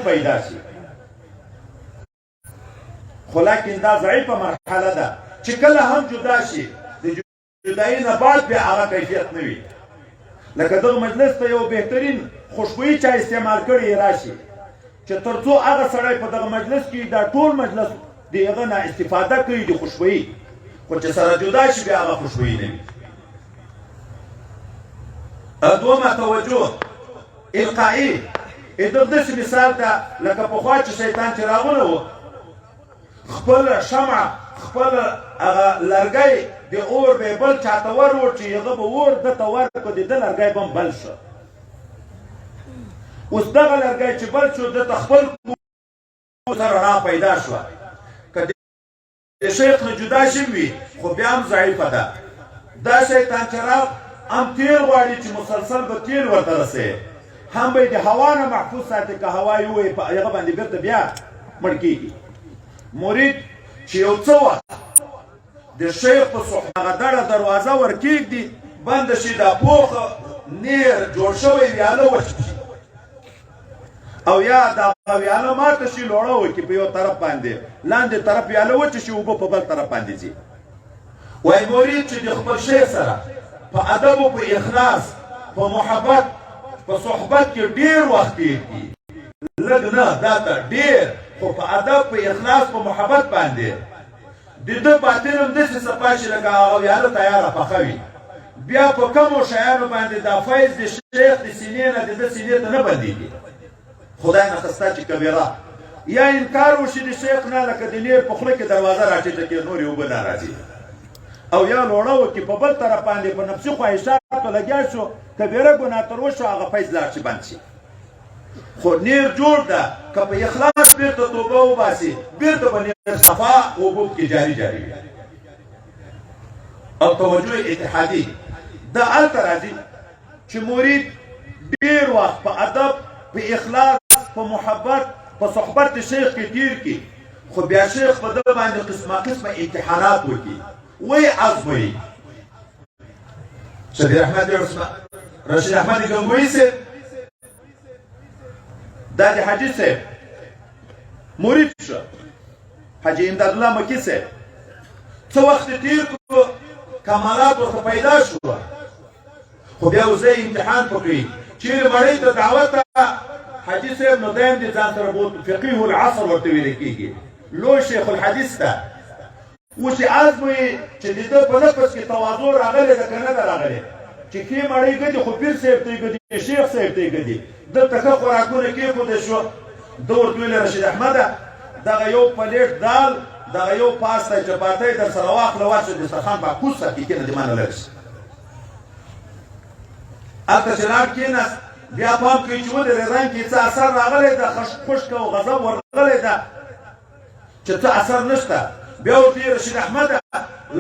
پیدا شي. خو لیکن دا ضعیفه مرحله ده، چې کله هم جدا شي، د جدایي نه بعد بیا هغه کیفیت نه وي. لکه دغه مجلس ته یو بهترین خوشبویي چا استعمال کړي راشي، چې تر څو هغه سړی په دغه مجلس کې دا ټول مجلس د هغه نه استفاده کوي د خوشبویي، خو چې سره جدا شي بیا هغه خوشبویي نه وي. دومه توجه القائي دغه داسې مثال ده لکه پخوا چې شیطان چراغونه وو، خپل شمع، خپل هغه لرګی د اور به بل چاته ور وړ، چې هغه به اور ده ته ورکړ، د ده لرګی به هم بل شو. اوس دغه لرګی چې بل شو، ده ته خپل کور سره رڼا پیدا شوه. که د شیخ نه جدا شوي خو بیا هم ضعیفه ده. دا شیطان چراغ هم تیل غواړي چې مسلسل به تیل ورته رسوي، هم به د هوا نه محفوظ ساتي، که هوا یې ووهي په هغه باندې بیرته بیا مړ کېږي. مرید چې یو څه وخت د شیخ په صحبت هغه دړه دروازه ورکېږدي، بنده شي، دا پوخ نیر جوړ شوی ویاله وچ شي، او یا دا ویاله ماته شي، لوړه وکړي په یو طرف باندې، لاندې طرف ویاله وچه شي، اوبه په بل طرف باندې ځي. وایي مرید چې د خپل شیخ سره په ادب او په اخلاص، په محبت، په صحبت کې ډیر وخت تیر کړي، لږ نه، دا ته ډیر، خو په ادب، په اخلاص، په محبت باندې، د ده باطن هم داسې صفا شي لکه هغه ویاله تیاره پخه وي، بیا په کمو شیانو باندې دا فیض د شیخ د سینې نه د ده سینې ته نه بندېږي. خدای نه خسته چې کبیره یا انکار وشي د شیخ نه، لکه د نیر په خوله کې دروازه راټیټه کړي، نورې اوبه نه راځي، او یا لوړه وکړي په بل طرف باندې، په نفسي خواهشاتو لګیا شو، کبیره ګناه تر وشو، هغه فیض لاړ شي، بند شي. خو نیر جوړ ده، که په اخلاص بیرته توبه وباسي، بیرته به نیر صفا اوبو کې جاری جاری وي. او توجه اتحادي دا هلته راځي چې مرید ډیر وخت په ادب، په اخلاص، په محبت، په صحبت شیخ کې تیر کړي، خو بیا شیخ په ده باندې قسمه قسمه امتحانات وکړي، وی ازموي. شبیر احمد عثمان رشید احمد ګنګوی صاحب، دا د حاجي صاحب مرید شو، حاجي امداد الله مکي صاحب، څه وخت تیر کړو، کمالات ورته پیدا شو، خو بیا وزه امتحان پکې چیرې مړی ته دعوت حاجي صاحب، نو دایم د ځان سره بوت، فقیه العصر ورته ویل کېږي، لوی شیخ الحدیث ده. اوس یې ازمويي چې د ده په نفس کې تواضع راغلې ده که نه ده راغلې، چې ښې مړۍ ږدي، خو پیر صاحب ته یې ږدي، شیخ صاحب ته یې ږدي، دلته ښه خوراکونه کېښودل شو. ده ورته ویل، رشید احمده، دغه یو پلیټ دال، دغه یو پاسته چپاتۍ در سره واخله، ورشه دسترخوان به کوز سر کې کېنه، د ما نه لرې شه. هلته چې لاړ کېناست، بیا پام کوي چې ولې رنګ کې څه اثر راغلی ده، خشک او غضب ورغلی ده، چې څه اثر نشته. بیا ورته یې، رشید احمده،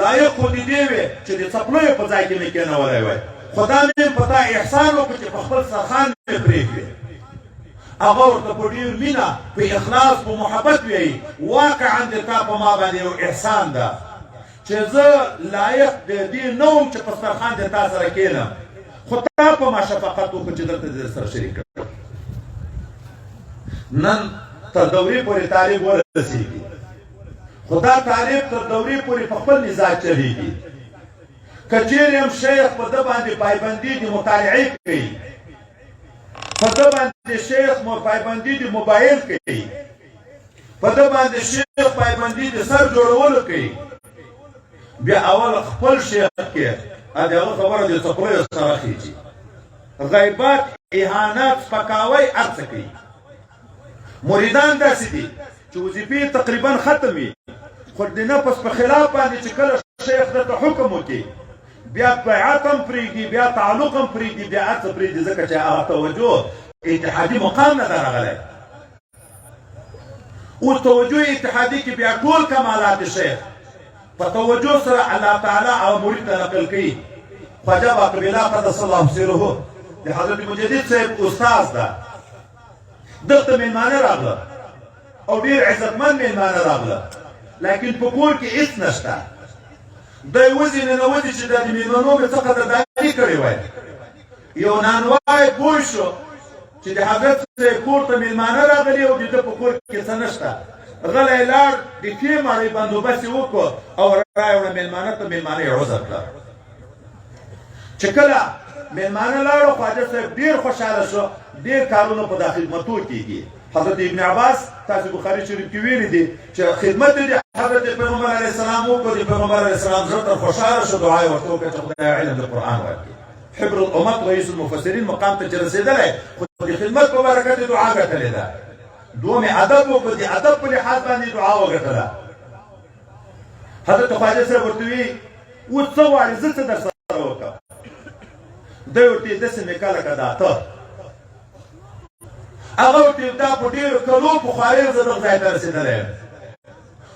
لایق خو دې دې وې چې د څپلیو په ځای کې مې کېنولی وای، خو دا مې په تا احسان وکړ چې په خپل سرخان مې پرېږدې. هغه ورته په ډېر مینه، په اخلاص، په محبت ویایي، واقعا د تا په ما باندې یو احسان ده چې زه لایق د دې نه وم چې په سترخوان د تا سره کېنم، خو تا په ما شفقت وکړ چې دلته دې سره شریک کړم. نن تر دورې پورې طالب ورسېږي، خو دا طالب تر دورې پورې په خپل مزاج چلېږي. که چیرې هم شیخ په ده باندې پایبندي د مطالعې کوي، په ده باندې شیخ پایبندي د موبایل کوي، په ده باندې شیخ پایبندي د سر جوړولو کوي، بیا اول خپل شیخ کې د هغه خبره د څپلیو سره خېږي، غیبت، اهانت، سپکاوی، هر څه کوي. مریدان داسې دي چې وظیفې تقریبا ختم وي، خو د نفس په خلاف باندې چې کله شیخ درته حکم وکړي، بیا بیعت هم پرېږدي، بیا تعلق هم پرېږدي، بیا هر څه پرېږدي، ځکه چې هغه توجه اتحادي مقام نه ده راغلی. اوس توجه اتحادي کې بیا ټول کمالات شیخ په توجه سره الله تعالی او مرید ته نقل کوي. خواجه باقر بالله قدس الله سره د حضرت مجدد صاحب استاد ده، دلته میلمانه راغله او ډیر عزتمن میلمانه راغله، لیکن په کور کې هیڅ نشته. دی وځي، ننوځي چې د میلمنو مې څه قدرداني کړې وای. یو نانوای پوه شو چې د حضرت صاحب کور ته میلمانه راغلي او د ده په کور کې څه نشته. غلی لاړ، د ښې ماڼۍ بندوبست یې وکړ او رایې وړه میلمانه ته، میلمانه یې عذر کړه. چې کله میلمانه لاړو، خواجه صاحب ډیر خوشحاله شو. ډیر کارونه په دا خدمتو کېږي. حضرت ابن عباس تاسو بخاری شریف کې ویلي دي چې خدمت دې حضرت پیغمبر علیه السلام وکړ، د پیغمبر علیه السلام زړه تر خوشحاله شو، دعا یې ورته وکړه چې خدای علم د قرآن ورکړي. حبر الامت رئیس المفسرین مقام ته چې رسېدلی، خو د خدمت په برکت یې دعا ګټلې ده. دوم یې ادب وکړ، د ادب په لحاظ باندې دعا وګټله. حضرت خواجه صاحب ورته وی، اوس څه غواړې، زه څه در سره وکړم؟ دی ورته داسې مې کله که دا ته هغه ورته دا په ډېرو کلو په خوارۍ زه دغه ځای ته رسېدلی یم.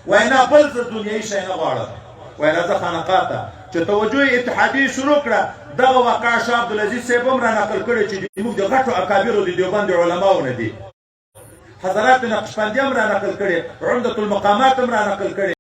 وای نه، بل زه دنیایي شی نه غواړم. وای راځه خانقاه ته. چې توجه اتحادیې شروع کړه، دغه واقعه شاه عبدالعزیز صاحب هم را نقل کړې چې موږ د غټو اکابرو د دیوبند علماو نه دي، حضرات نقشبندي هم را نقل کړې، عمدة المقامات هم را نقل کړې.